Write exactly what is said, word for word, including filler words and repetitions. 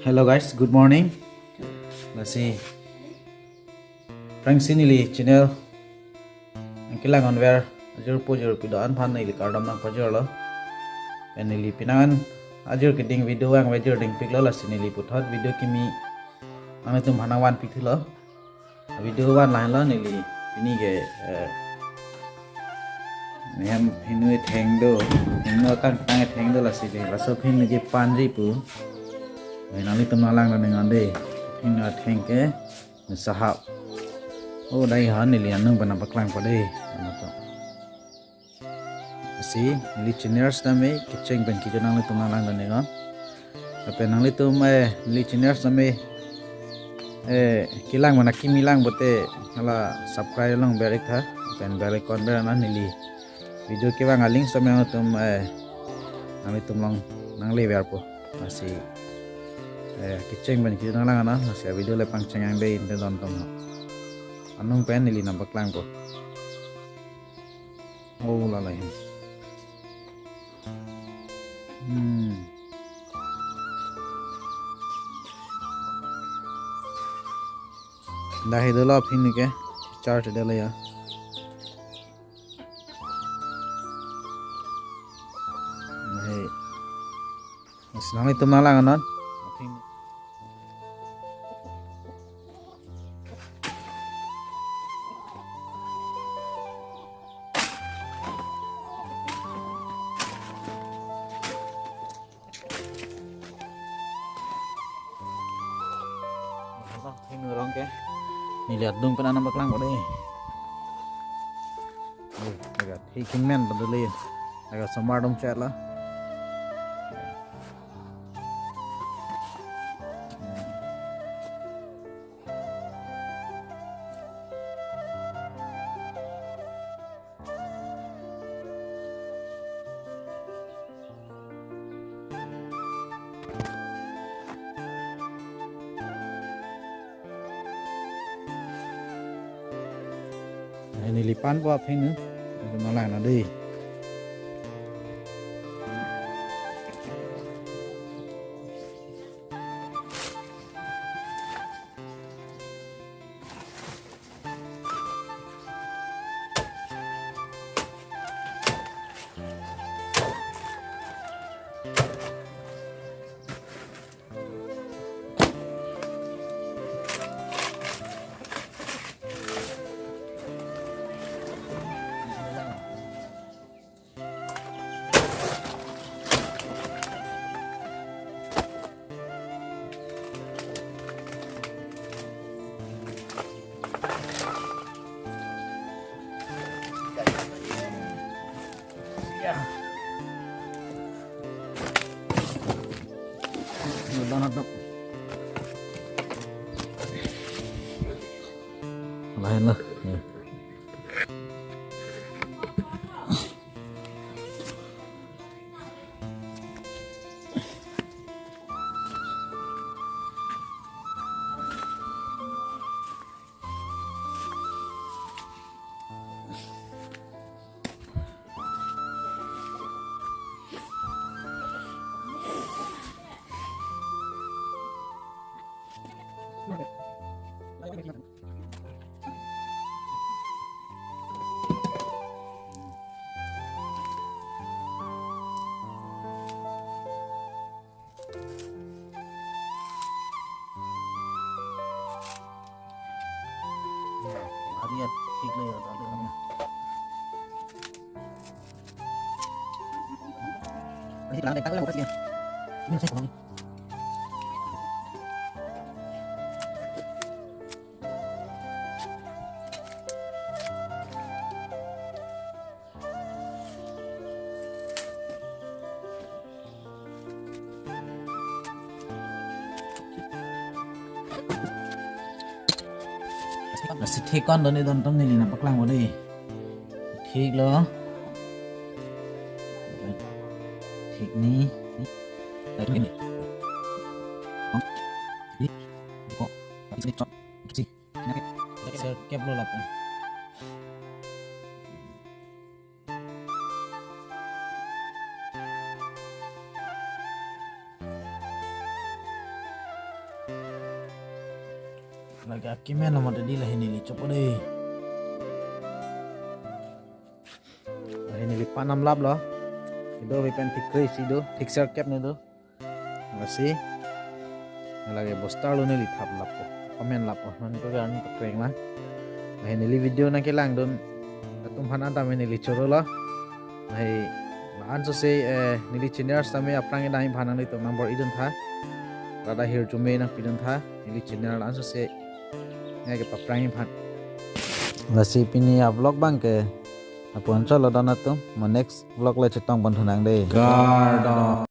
Hello guys, good morning. Lasi aphrangsi neli channel nangkelang-onver ajirpo jirpi do-an aphan neli kardom nangpajirlo. Pen neli penang an ajir keding video vangve ajir dingpiklo, lasi neli puthot video kimi nanglitum aphan nangvanpithulo. Video van lahenlo neli pini ke, eh, nehem hingno etheng do, hingno kangtang etheng do, lasi de laso hingno ke panji pu. Neli nanglitum nanglang do nang ande. Hingno atheng ke mesahap. Oh, dai ha neli anung pen nangpaklangpo de. Ano to. Lasi neli channel sitame kecheng pen kejut nanglitum nanglang do nang. Lapen nanglitum, eh, neli channel sitame, eh, kelang mana kimi lang pulote hala subscribe along ber-ik tha. Pen bell icon ber nang, neli video kevang a-link sitame nanglitum, eh, nanglitum along nangleverpo. Lasi, eh, kecheng pen kejut nanglang nang. Lasi video le pangcheng ang de inte don tom ho. Anung pen neli nangpaklangpo. Oh, la la hin. Hmm. Dah itu lo hingno ke. Charge dah lo ya. Nah, hai. Mas nanglitum nanglang non. Hingno arong ke. Neli adung pen nangpaklangpo de. Oh, agak hingmen paduli. Agak osomar dom chat la. Neli panpo aphi nu. Neli malang na dei. Ya. Udah, udah. Lain lah. Ya. Hari ya, thik le ya, tadi kan. Ini pelan deh, tak boleh buka sini. Ini saya kurang. Lasi thik kon doni don tom neli nangpaklangpo dei. Thik lo. Thik ni. Thik ni. Kok. Sir kep lo lapen. Lake akimen lo mate di lahei neli chopo dei. Lahei neli pan namlaplo. Kedo ave pen thik kre isi do, thik serkep ne do. Lasi. Lake bosta arlo neli thap lapo. Kamen lapo. Non ko kan pakreng lang. Lahei neli video nangkelangdun atum aphan anta me neli chorolo. Lahei la-an sose, eh, neli channel sitame aphrang kedam aphan nanglitum nang bor-idun tha. Rada hirjume nangpidun tha. Neli channel la-an sose nangkepaphrang aphan. Lasi pini a-vlog abangke lapu-an chotlo don atum. Mo next vlog le chetong pon thunang dei. Kardom.